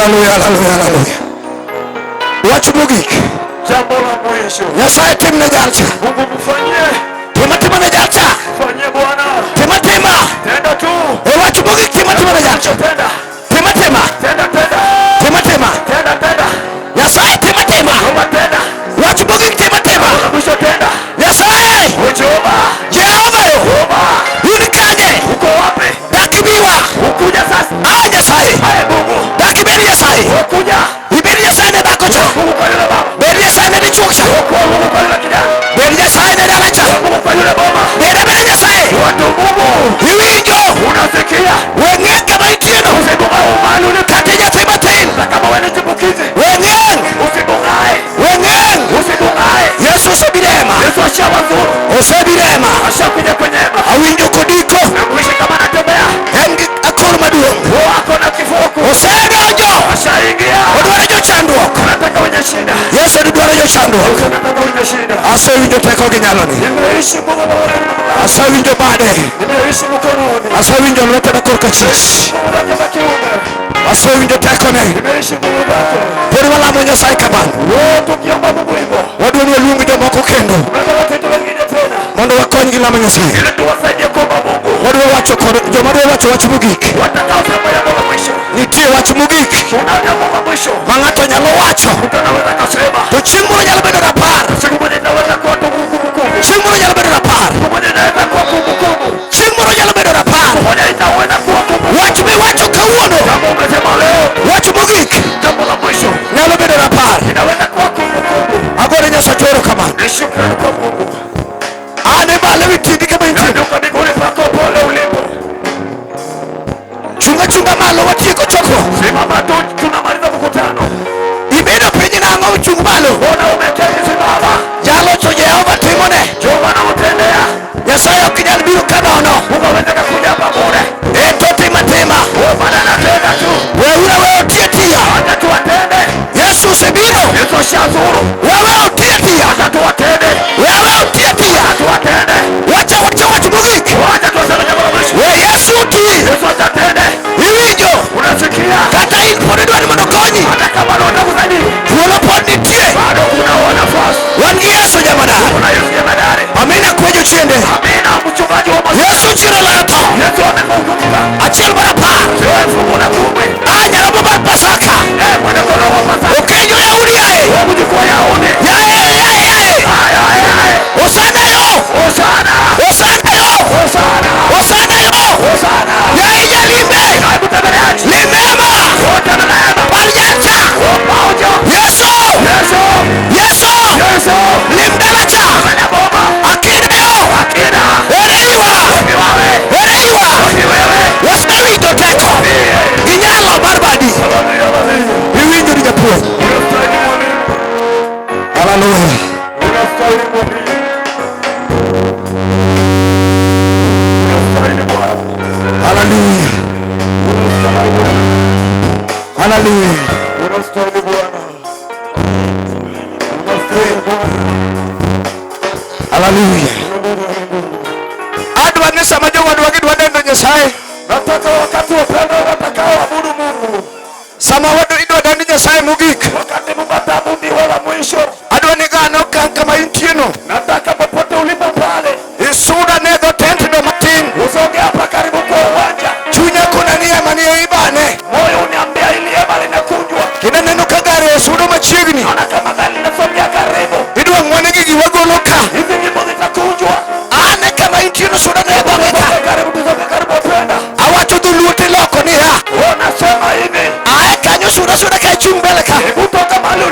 Haleluya, haleluya, haleluya. Wach mogik. Jambo la mwisho. Nyasaye timne jalcha. Mungu mfanyie, Tima tima ne jalcha. mfanyie Bwana. Tima tima. Tenda tu. E wach mogik tima tima ne jalcha. Tenda. Tima tima. Tenda tenda. Tima tima. Tenda tenda. Nyasaye tima tima. Jehova tenda. Wach mogik tima tima. La mwisho tenda. Nyasaye. Jehova. Jehova yo. Jehova. In kanye. Uko wapi? Dak ibiwa. Ukuja sasa. Ah Nyasaye. Aye Mungu. Dak ibed Nyasaye. Ukuja. Ibed Nyasaye ne dhako cha. Mungu kwa yule baba. Bed Nyasaye ne dichuo cha. Kwa Mungu kwa yule kijana. Bed Nyasaye ne dala cha. Mungu kwa yule boma. Bed abeda Nyasaye. Watu Mungu. Iwinjo. Unasikia? We ng'eng kama intieno. Usibungae umali ule Kata nyathi matin. kama wewe ni chipukizi. We ng'eng. Usibungae. We ng'eng. Usibungae. Yesu osebiro e hema. Yesu ashawazuru. Osebiro e hema. Ashakuja kwenye hema. Awinjo kodiko. Na kuishi kama anatembea. En gi akor maduong'. Wako na kifuku. Osedonjo. Ashaingia. Odwaro jochandruok. Anataka wenye shida. Yesu dwaro jochandruok. Anataka wenye shida. Asewinjo teko gi nyaloni. Nimeishi Mungu Asewinjo bade. Nimeishi mkononi. Asewinjo lwete ma korka chich. Mungu wake wa kiume. Asewinjo tekone. Nimeishi Mungu wako. Pod walamo Nyasaye kamano. Wote tukiomba Mungu hivyo. Wadwa ni waluong jomoko kendo Tunataka watoto wengine tena. mondo wakonygi lamo Nyasaye. Ili tuwasaidie kuomba Mungu. Wadwa wacho kod joma dwa wacho wach mogik. Watakaosema jambo la mwisho. Nitie wach mogik Kuna jambo la mwisho. ma ng'ato nyalo wacho. Mtu anaweza kasema. To chieng' moro nyalo bedo rapar. Siku moja inaweza kuwa tu kumbukumbu. Chieng' moro nyalo bedo rapar. Siku moja inaweza kuwa kumbukumbu. Chieng' moro nyalo bedo rapar. Siku moja itaweza kuwa kumbukumbu. Wach miwacho kawuono, Kama umesema leo, wach mogik jambo la mwisho nyalo bedo rapar. inaweza kuwa kumbukumbu. Agone Nyasaye erokamano. Ni shukrani kwa Mungu. An e malo ewi tiendi kama intie. Nyanyuka miguuni pako pole ulipo. Chunga chunga malo watieko chokruok. Simama tu, tunamaliza mkutano. Ibedo piny nang'o chung malo. Mbona umeketi? Simama. Jalocho Jehova timone. Jehova anamtendea. Nyasaye ok nyal biro ka nono. Mungu hawezi kuja hapa bure. E to tim atima. Bwana anatenda tu. Weuru we oti atiya. Acha tu atende. Yesu osebiro. Yesu ashazuru. Wewe oti atiya. Acha tu atende. Wewe oti atiya. Acha tu atende. Wacha wacha wach mogik. Wacha tu aseme jambo la mwisho. We Yesu oti. Yesu atatende. Iwinjo. Unasikia? Kata in pod idwa ni mondo konyi. Hata kama unataka kusaidia, Thuolo pod nitie. bado kuna nafasi. Wan gi Yesu jamadar. Kuna Yesu jemadari. Amina kwejo chiende. Amina, mchungaji wa maskini. Yesu chiro loyo tho. Yesu amefufuka. Achiel mar apar. Sio 10,010. A nyarombo mar Pasaka. Eh, mwana kondoo wa Pasaka. Okenjo Yahudi yaye. Wewe mjukuu Yahudi. Yaye yaye yaye. Haya, haya, haya. Hosana yo. Hosana. Hosana yo. Hosana. Hosana yo. Hosana. Yaye jalimbe. Karibu tembeleaji. Limema. Wote na neema. Mar jalcha. Pamoja. Yesu. Yesu. Yesu. Yesu. Limdalacha. Fanya bomba. Akina yo. Akina. Ere iwa. Ni wewe. Ere iwa. Ni wewe. Wasewinjo teko. Gi nyalo mar badi. Haleluya. Iwinjo ni japuonj. Unastahili mwalimu. Haleluya. Unastahili mwalimu. Unastahili Bwana. Haleluya. Unastahili Bwana. Haleluya. Unastahili Bwana. Unastahili Bwana. Haleluya. Adwa ni sama jowadwa gidwa neno Nyasaye. Nataka wakati wapendwa watakaoabudu Mungu, Sama wadu idwa dendo Nyasaye mogik. wakati Mungu ataabudiwa la mwisho, Adwa ni gano ka kama intieno. nataka popote ulipo pale Isuda ne dho tent no matin. usonge hapa karibu kwa uwanja. Chunya kona ni ema ni ei bane. Moyo uniambia ili hema linakunjwa, Kendo neno ka gari osudo machiegni. naona kama gari linasogea karibu. Idwa ng'wane gigi wagolo ka. Hizi nyimbo zitakunjwa. Ane kama intieno suda ne dhonge ka. Tusonge karibu, tusonge karibu wapenda. Awacho dholuo tiloko niya. Wewe unasema hivi, Ae kanyo suda suda ka ichung' mbele ka. hebu toka mahali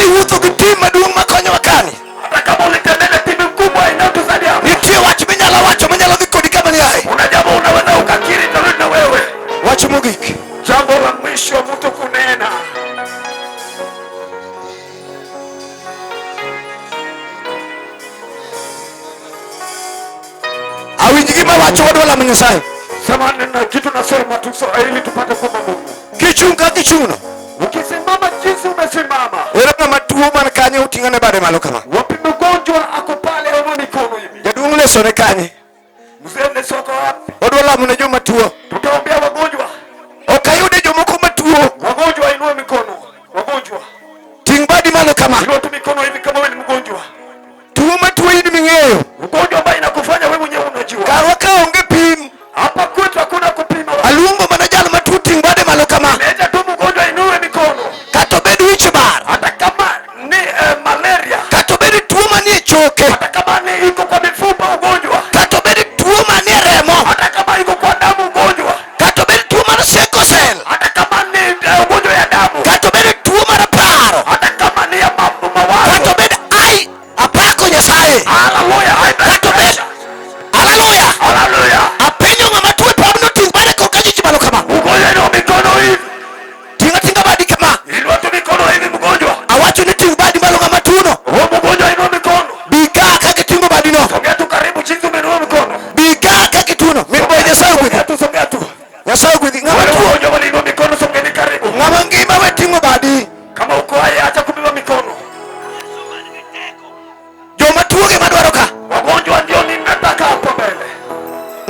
ni wuotho gi tim maduong' makonyowa kani. Hata kama ulitembea na timu kubwa inayotusaidia hapa. Nitie wach minyalo wacho manyalo dhi kodi kama niaye. Kuna jambo unaweza ukakiri tarudi na wewe. Wach mogik. Jambo la mwisho mtu kunena. Awinj gima wacho wadwa lamo Nyasaye. Sema nina kitu nasema tu so, ili tupate kuomba Mungu. Kichung' kaka ichung'no. Ukisimama jinsi umesimama. Ere ng'ama tuo man kanyo oting'one bade malo kama. Wapi mgonjwa ako pale ainue mikono hivi. Jaduong' lesone kanye. Mzee leso ako wapi? Wadwa lamo ne joma tuo. Tutaombea wagonjwa. Ok ayude jomoko matuo. Wagonjwa inua mikono. Wagonjwa. Ting' badi malo kama. Inua tu mikono hivi kama wewe ni mgonjwa. Tuo matuo in ming'eyo. Ugonjwa ambao inakufanya wewe mwenyewe unajua. Karwa ka onge pim. Hapa kwetu hakuna kupima. Aluongo mana jal matuo ting' bade malo kama. Leta tu mgonjwa inue mikono. Kata obed wich bar. Hata kama ni malaria. Kata obed tuo manie choke. Hata kama ni iko kwa mifupa ugonjwa. Kata obed tuo manie remo. Hata kama iko kwa damu ugonjwa. Kata obed tuo mar sickle cell. Hata kama ni ugonjwa ya damu. Kata obed tuo mar paro. Hata kama ni ya mambo mawazo. Kata obed ai apako Nyasaye. Haleluya. Kata obed haleluya. Haleluya. Apenjo ng'ama tuo e pabno ting' bade korka jich malo kama. Ugonjwa inua mikono hivi. Tinga tinga badi kama. Inua tu mikono hivi mgonjwa. Awacho ni ting' badi malo ng'ama tuono. Huo mgonjwa inua mikono. Bi ka kaka iting'o badino. Sogea tu karibu jinsi umeinua mikono. Bi ka kaka ituono. Min boy Nyasaye ogwedhi. Sogea tu, sogea tu. Nyasaye ogwedhi. Ng'ama Wale tuo. wagonjwa waliinua mikono, sogeni karibu. Ng'ama ngima we ting'o badi. Kama uko hai acha kubeba mikono. Joma tuo gi madwaro ka. Wagonjwa ndio ninataka hapo mbele.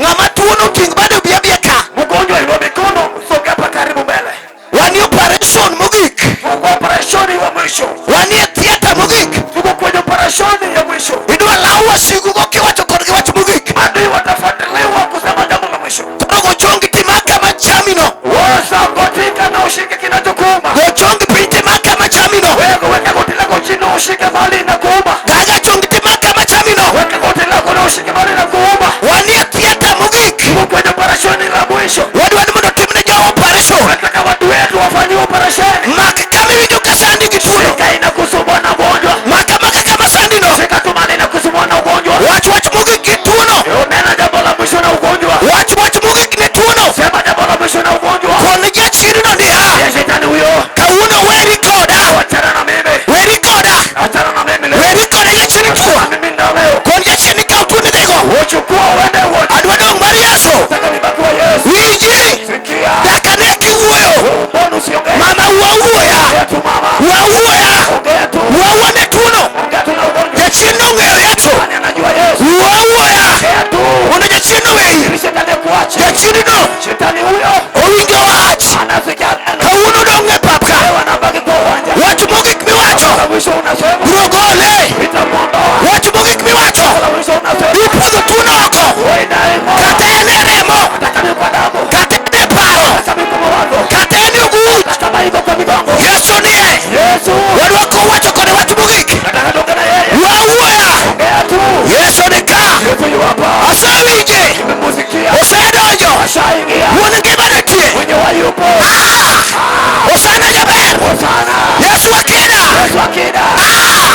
Ng'ama tuono ting' bade obi abiya ka. Mgonjwa inua mikono, sogea hapa karibu mbele. Wanie operation mogik. Tuko opereshoni ya mwisho. Wanie theatre mogik. Tuko kwenye opereshoni ya mwisho. Idwa law wasigu go kiwacho kodgi wach mogik. Adui watafuatiliwa kusema jambo la mwisho. Koro go chongi timaka machamino. Wewe na ushike kinachokuuma. Go chongi piny timaka machamino. Wewe weka goti lako chini ushike mahali inakuuma. Gaga chongi timaka machamino. Weka goti lako na ushike mahali inakuuma. Wanie theatre mogik. Tuko kwenye opereshoni la mwisho. Wadwa ni mondo timne jowa operation. Nataka watu wetu wafanyiwe operesheni. Mak kama iwinjo ka sandi gi tuono. Shika inakusumbua na ugonjwa. Maka maka kama sandino. Shika tu mahali inakusumbua na ugonjwa. Wach wach mogik gi tuono. Nena jambo la mwisho na ugonjwa. Wach wach mogik ne tuono. Sema jambo la mwisho na ugonjwa. Kon jachienno niya. Ya shetani huyo. Kawuono weri koda. Achana na mimi. Weri koda. Achana na mimi leo. Weri koda jachien tuo. Achana na mimi na leo. Kon jachien ni kaw tuo midhigo. Uchukua uende wote. Adwa dong' mar Yesu. Nataka nibaki wa Yesu. Winji. Sikia. Nyaka ne kiwuoyo. Mbona usiongee? Mama wuo wuoya. Ongea tu mama. Wuo wuoya. Ongea tu. Wuo wuo ne tuono. Ongea tu na ugonjwa. Jachien nong'eyo Yesu. Nani anajua Yesu? Wuo wuoya. Ongea tu. Mondo jachien oweyi. Ili shetani akuache. Jachienno Shetani huyo owinjo wach. anasikia neno. Kawuono dong' e pap ka. Leo anabaki kwa uwanja. Wach mogik miwacho. La mwisho unasema Biro gole. itamuondoa. Wach mogik miwacho. La mwisho unasema Ipuodho tuono oko. wewe inaing'oa. Kata en e remo. Hata kama iko damu. Kata en e paro. Hata kama iko mawazo. Kata en e oguch. Hata kama iko kwa migongo. Yesu nie. Yesu. Wadwako wacho kode wach mogik. Nataka tuongee na yeye. Wuo wuoya. Ongea tu. Yesu ni ka. Yesu yu hapa. Asewinje. Nimemusikia. Osedonjo. Ashaingia. Wuon ngima nitie. Mwenye wa yupo. Ah! Osana jaber. Hosana. Yesu akida. Yesu akida. Ah!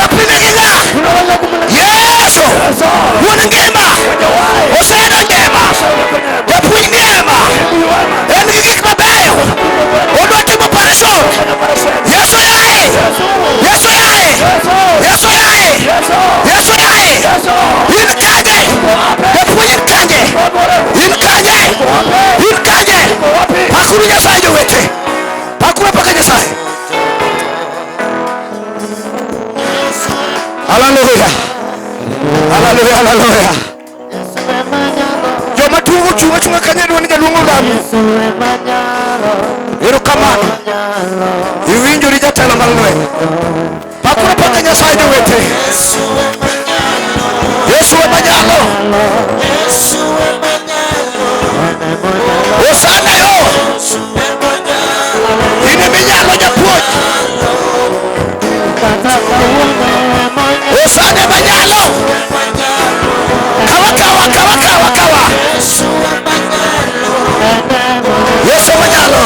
Wapime gi ng'a? Tunaweza kumleta Yesu. Yesu. Wuon ngima. Mwenye wai. Osedonjo ema. Ashaingia kwenye hema. Japuonj ni ema. Mungu wema. En gi gik mabeyo. Odwa timo operation. Fanya operesheni. Yesu yaye. Yesu. Yesu yaye. Yesu. Yesu yaye. Yesu. Yesu yaye. Yesu. In kanye. Japuonj in kanye. In kanye. In kanye. Wapi? Pakuru Nyasaye jowete. Pakuru apaka Nyasaye. Haleluya. Haleluya, haleluya. Joma tuo ochung' achung'a kanyo dwa ni jaduong' olami. Erokamano. Iwinjori jatelo mar lweny. Pakuru apaka Nyasaye jowete. Yesu ema nyalo. Hosana yo. In ema inyalo japuonj. Hosana ema nyalo. Kawa kawa kawa kawa kawa. Yesu ema nyalo.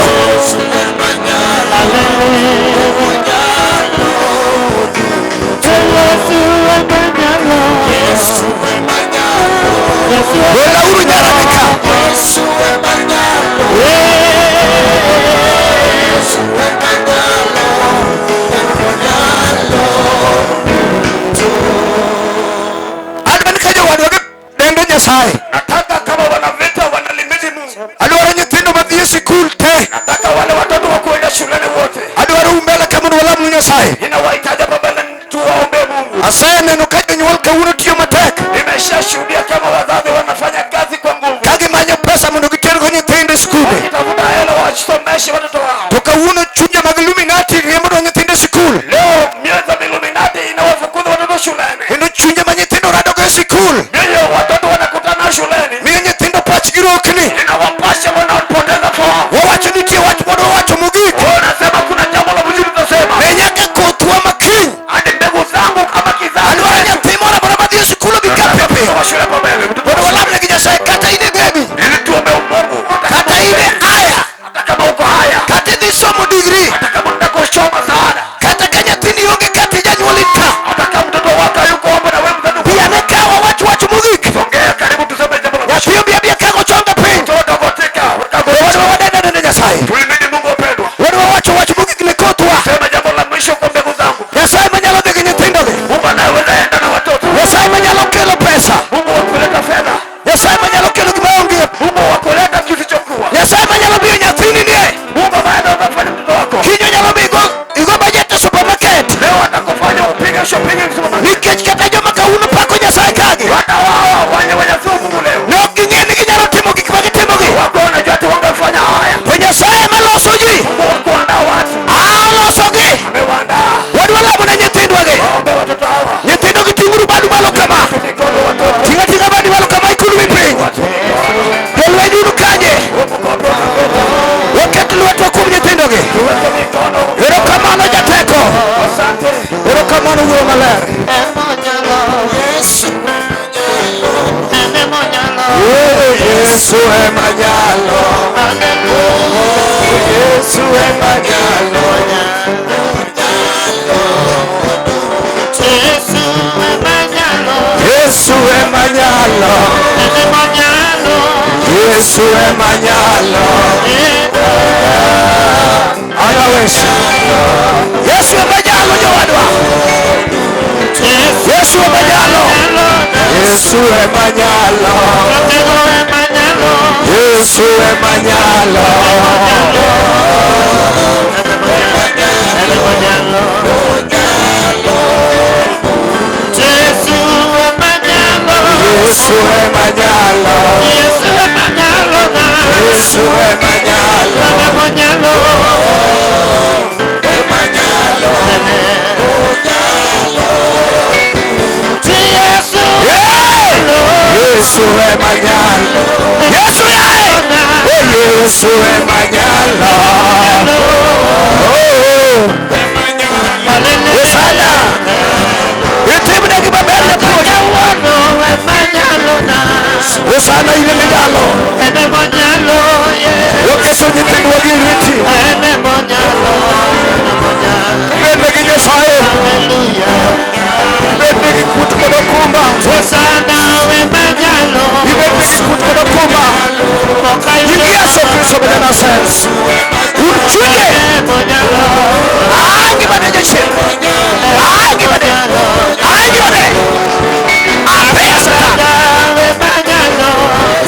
Nyasaye. Ninawahitaji hapa mbele tuwaombe Mungu. Aseneno ka jonyuol kawuono tiyo matek. Nimeshashuhudia kama wazazi wanafanya kazi kwa nguvu, Ka gimanyo pesa mondo gitergo nyithindo e skunde. Wakitafuta hela wasomeshe watoto wao. To kawuono chunje mag Illuminati riembo nyithindo e sikul. Leo mioyo za Illuminati inawafukuza watoto shuleni. Kendo chunje ma nyithindo radogo e sikul. Mioyo watoto wanakutana shuleni, Miyo nyithindo pachgi rokni. Inawapasha wanaopoteza fahamu. Wawacho nitie wach moro wacho mogik. Wanasema kuna jambo la muhimu tunasema, Ne nyaka kothwa makiny. Hadi mbegu zangu kama kizazi Adwaro nyathi moro amora madhi e sikul obi ka piyo piyo. wa shule hapo mbele. Mondo walamne gi Nyasaye kata in e baby. Ili tuombe Mungu, Kata in e aya. Hata kama uko haya, Kata idhi somo degree. Hata kama unataka kusoma sana, Kata ka nyathini onge kata janyuol in ka. Hata kama mtoto wako hayuko hapo na wewe mzazi uko Bi ane ka wawach wach mogik. Songea karibu tuseme jambo la Nyathi obi abia ka gochonge piny. Mtoto gotika, weka To wadwa wadendane ne Nyasaye. Tulimini Mungu wapendwa. Wadwa wacho wach mogik ne kothwa. Sema jambo la mwisho kwa mbegu zangu. Nyasaye manyalo dhi gi nyithindogi. Mungu anayeweza enda na watoto. Nyasaye manyalo kelo pesa. Mungu wa kuleta fedha. Nyasaye manyalo kelo gima onge. Mungu wa kuleta kisichokuwa. Nyasaye manyalo miyo nyathini nie. Mungu ambaye anaweza kufanya mtoto wako. Kiny onyalo miyo igo budget e supermarket. Leo atakufanya upige shopping in supermarket. Nikech kata joma kawuono pako Nyasaye kagi. Hata wao wenye wenye Mungu leo. Ne ok ging'e ni ginyalo timo gik ma gitimogi. Wako wanajua ati wangefanya haya. To Nyasaye ema loso ji. Mungu wa kuandaa watu. Alosogi. Amewaandaa. Wadwa lamo ne nyithindwagi. Waombe watoto hawa. Nyithindo gi ting'uru badu malo kama. Mikono watoto. Ting'a ting'a badi malo kama ikulu wi piny. Jolweny uru kanye. Waket lwetwa kuom nyithindogi. Tuweke mikono. Erokamano jateko. Asante. Erokamano wuo maler. Yesu ema nyalo. Yesu ema nyalo. Yesu ema nyalo. Yesu ema nyalo. Anaweza. Yesu ema nyalo jowadwa. Yesu ema nyalo. Yesu ema nyalo. Yesu ema nyalo. Yesu ema nyalo. Yesu ema nyalo. Ema nyalo. Yesu ema nyalo. Yesu yae. Yesu ema nyalo. Oh. Hosana. Itimne gi maber japuonj. Hosana in ema nyalo. Waketo nyithindwa gi lweti. Bedne gi Nyasaye. Bedne gi kut kod okumba. Ibedne gi kut kod okumba. In Yesu Kristo ma Nazareth. Un chunye. Ngimane jachien. Ngimane. Ngimane. Apeyo Satan.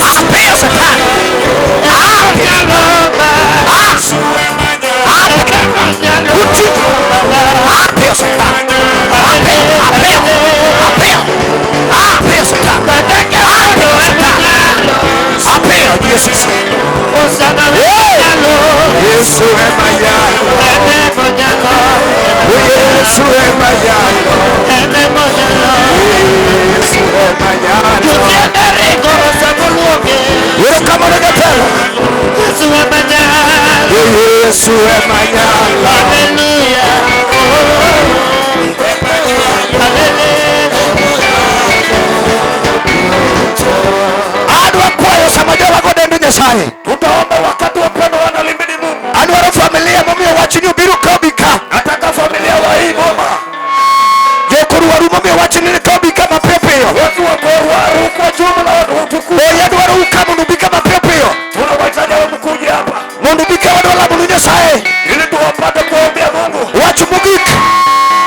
Apeyo Satan. Apeyo Satan. Apeyo, apeyo, apeyo. Apeyo Satan. Apeyo Satan. Apeyo Jesus. Yesu ema nyalo. Yesu ema nyalo. Yesu ema nyalo. Erokamano jatelo. Yesu ema nyalo. Adwa kwayo sama jowago dendo Nyasaye. Tutaomba wakati wapendwa wanalimbidi Mungu. Adwaro familia momiyo wach ni obiro ka obi ka. Nataka familia wa hii boma. Jokorwaru momiyo wach ni ka obi ka mapiyo piyo. Watu wa Korwaru kwa jumla watu Oye adwaro u ka mondo ubi ka mapiyo piyo. Tunawahitaji hao mkuje hapa. Mondo ubi ka wadwa lamo ne Nyasaye. Ili tuwapate kuombea Mungu. Wach mogik.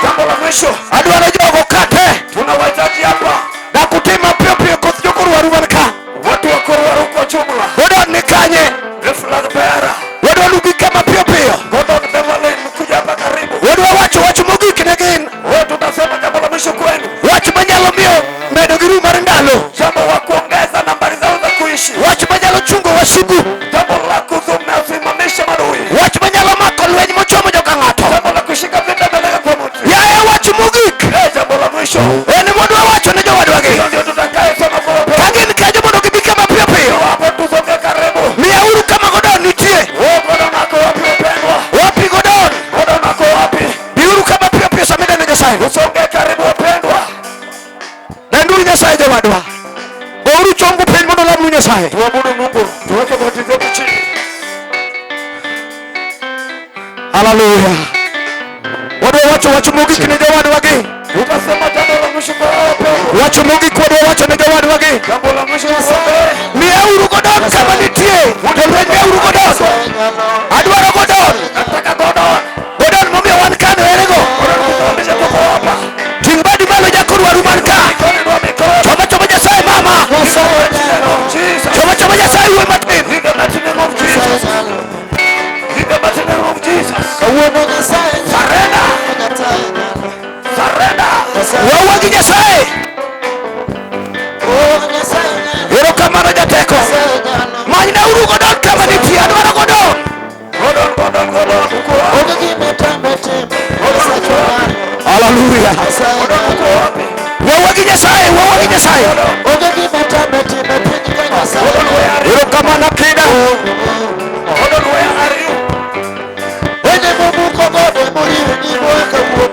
Jambo la mwisho. Adwaro jogo kate. Tunawahitaji hapa. Dak utim mapiyo piyo koth jokorwaru man ka. Watu wa Korwaru kwa jumla. Wadwa ni kanye. The flag bearer. Wadwa lubi ka mapiyo piyo. Gordon Beverly mkuja hapa karibu. Wadwa wacho wach mogik. Nyasaye. Usonge karibu wapendwa. Lenduru Nyasaye jowadwa. Gouru chongu piny mondo lamuru Nyasaye. Tuabudu Mungu, tuweke goti zetu chini. Haleluya. Wadwa wacho wach mogik ne jowadwagi. Utasema jambo la mwisho kwa hao wapendwa. Wach mogik wadwa wacho ne jowadwagi. Jambo la mwisho tuombe. Miyauru Godon kama nitie. Jolweny miyauru Godon. Adwaro Godon. Nataka Godon. Godon momiyo wan kano erego. Godon kutuonyesha tuko hapa. Ting' badi malo jakorwaru man ka. Mikono inua mikono. Choma choma Nyasaye mama. In the mighty name of Jesus. Choma choma Nyasaye wuoyi matin. In the mighty name of Jesus. In the mighty name of Jesus. Surrender. Surrender. Wawa gi Nyasaye. Erokamano jateko. Manynauru Godon kama nitie. Adwaro Godon. Godon, Godon, Godon. Uko wapi? Godon uko wapi? Haleluya. Godon uko wapi? Wawa gi Nyasaye. Wawa gi Nyasaye. Godon, where are you? Erokamano Kida. Godon, where are you?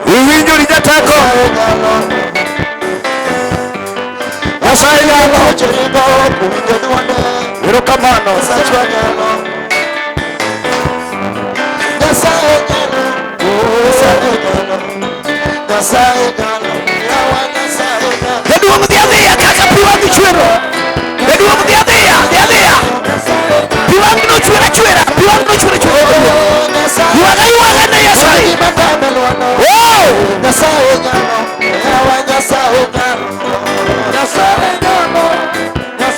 Iwinjo ni jateko. Nyasaye nyalo. Erokamano. Jaduong' dhi adhiya kaka pi wang'i chwero. Jaduong' dhi adhiya, dhi adhiya. Pi wang'no chwer achwera, pi wang'no chwer achwera. Ywaga ywaga ne Nyasaye. Oh! Nyasaye nyalo. Nyasaye nyalo. Nyasaye nyalo.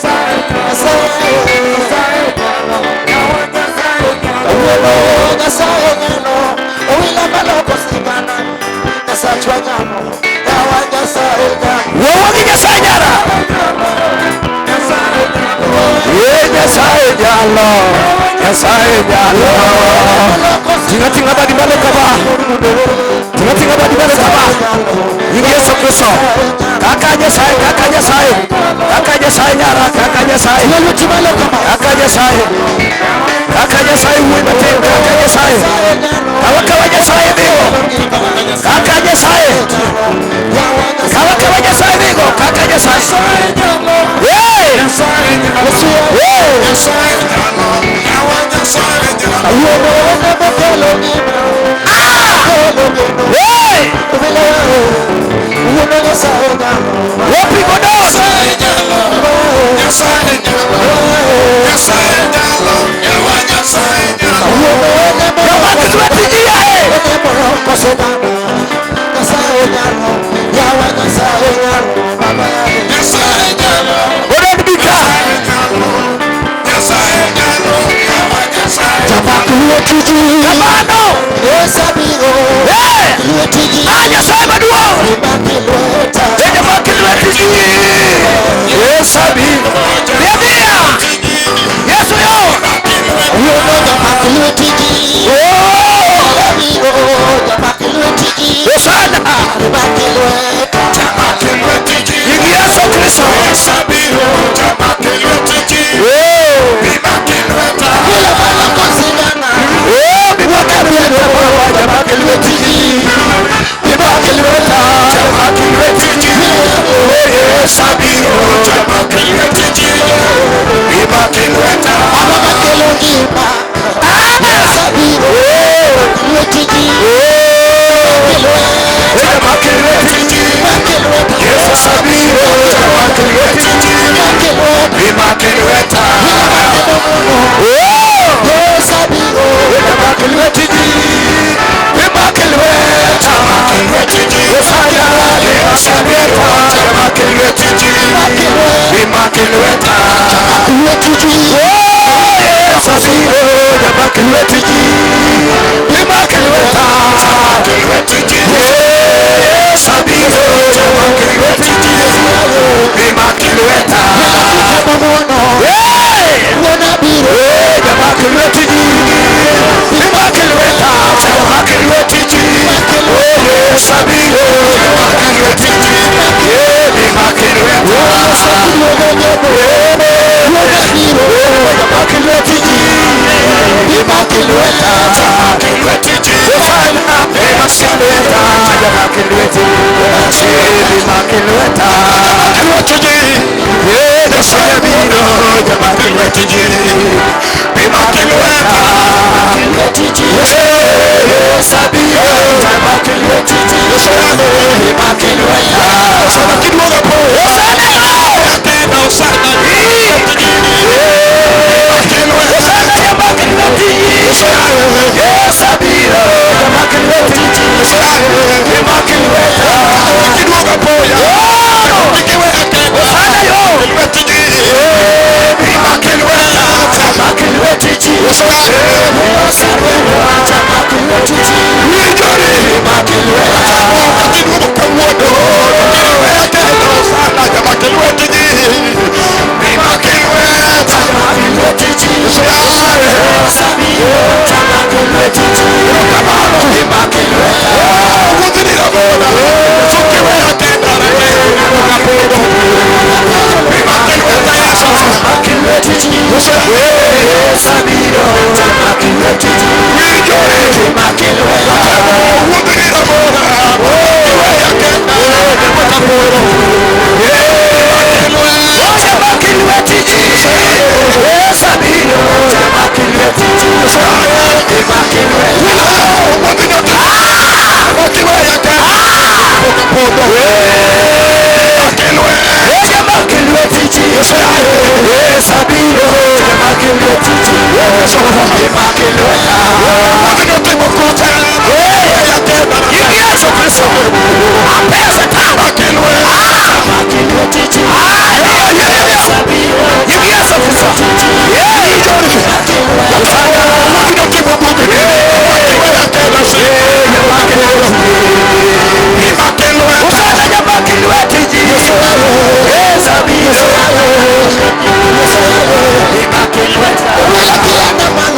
Nyasaye nyalo. Wuowa gi Nyasaye nyara. Ye Nyasaye nyalo. Nyasaye nyalo. Tinga tinga badi malo kama. Tinga tinga badi malo kama. Nying Yesu Kristo. Kaka Nyasaye, kaka Nyasaye. Kaka Nyasaye nyara, kaka Nyasaye. Kaka Nyasaye. Kaka Nyasaye wuoyi matin, kaka Nyasaye. Kawa kawa Nyasaye dhigo. Kaka Nyasaye. Kawa kawa Nyasaye dhigo, kaka Nyasaye. Hey! Hey! Hey! Wapi Godon? Jamak lweti ji yae. Godon bika. Kamano. Hey! Ah, Nyasaye maduong'. Jamak lweti ji. Yesu abiro. Dhi adhiya. Yesu yo. Oh! Hosana. Nying Yesu Kristo. Oh! Oh, mibaka lweti baba, jamak lweti ji. Mibaka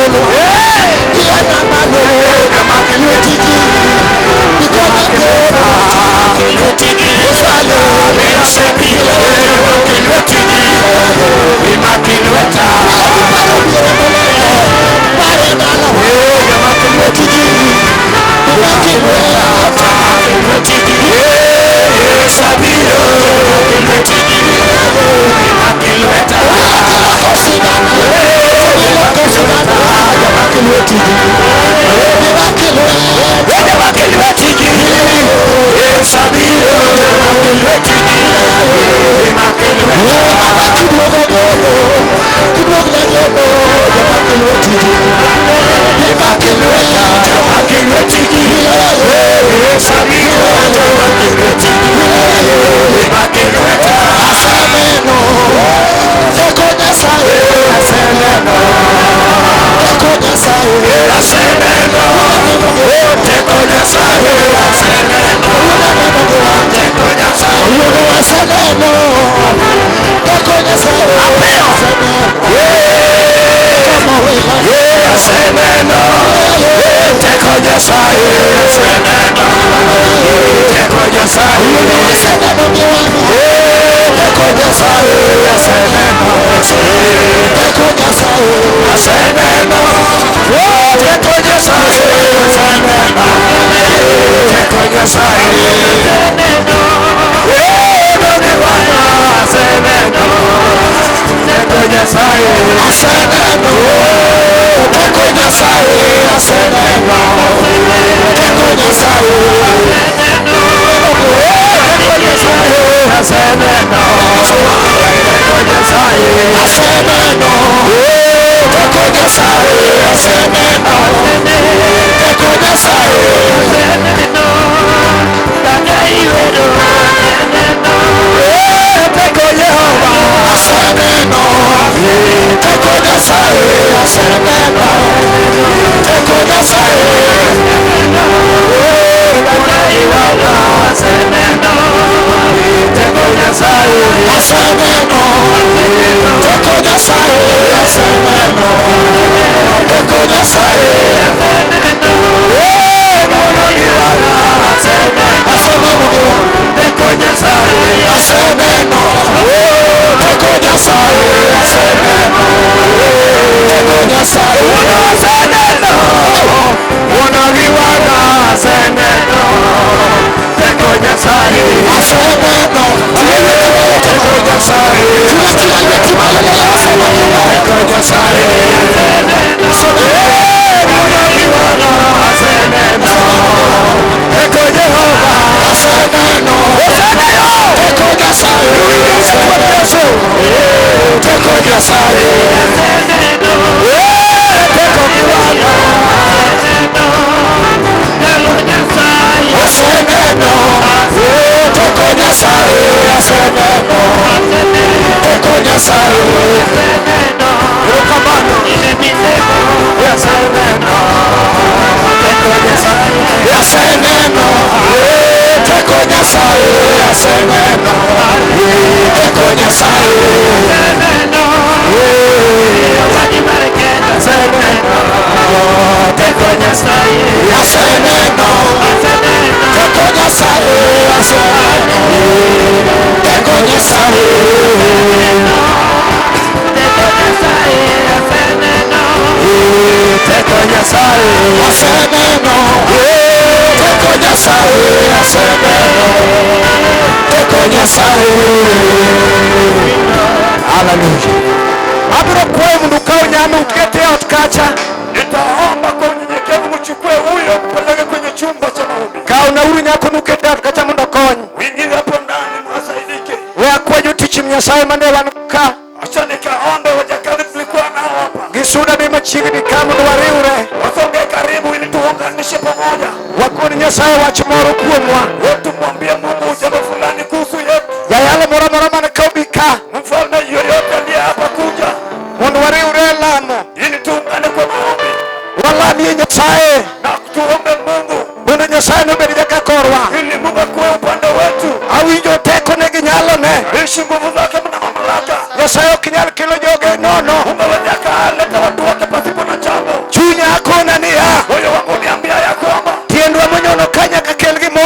Yeah. Nyasaye Aseneno Eh, teko Nyasaye, aseneno teko Nyasaye. Haleluya. Abiro kwayo mondo ukaw nyano ukete e ot kacha. Nitaomba kwa unyenyekevu mchukue huyo mpeleke kwenye chumba cha maombi. Kawnauru nyako ukete e ot kacha mondo okony. Uingie hapo ndani mwasaidike. We akwa jotich Nyasaye mane wan ka. Acha nikaombe wajakazi tulikuwa nao hapa. Gisuda ni machiegni ka mondo wariwre. Wasonge karibu ili tuunganishe pamoja. Wakon Nyasaye wach moro kuom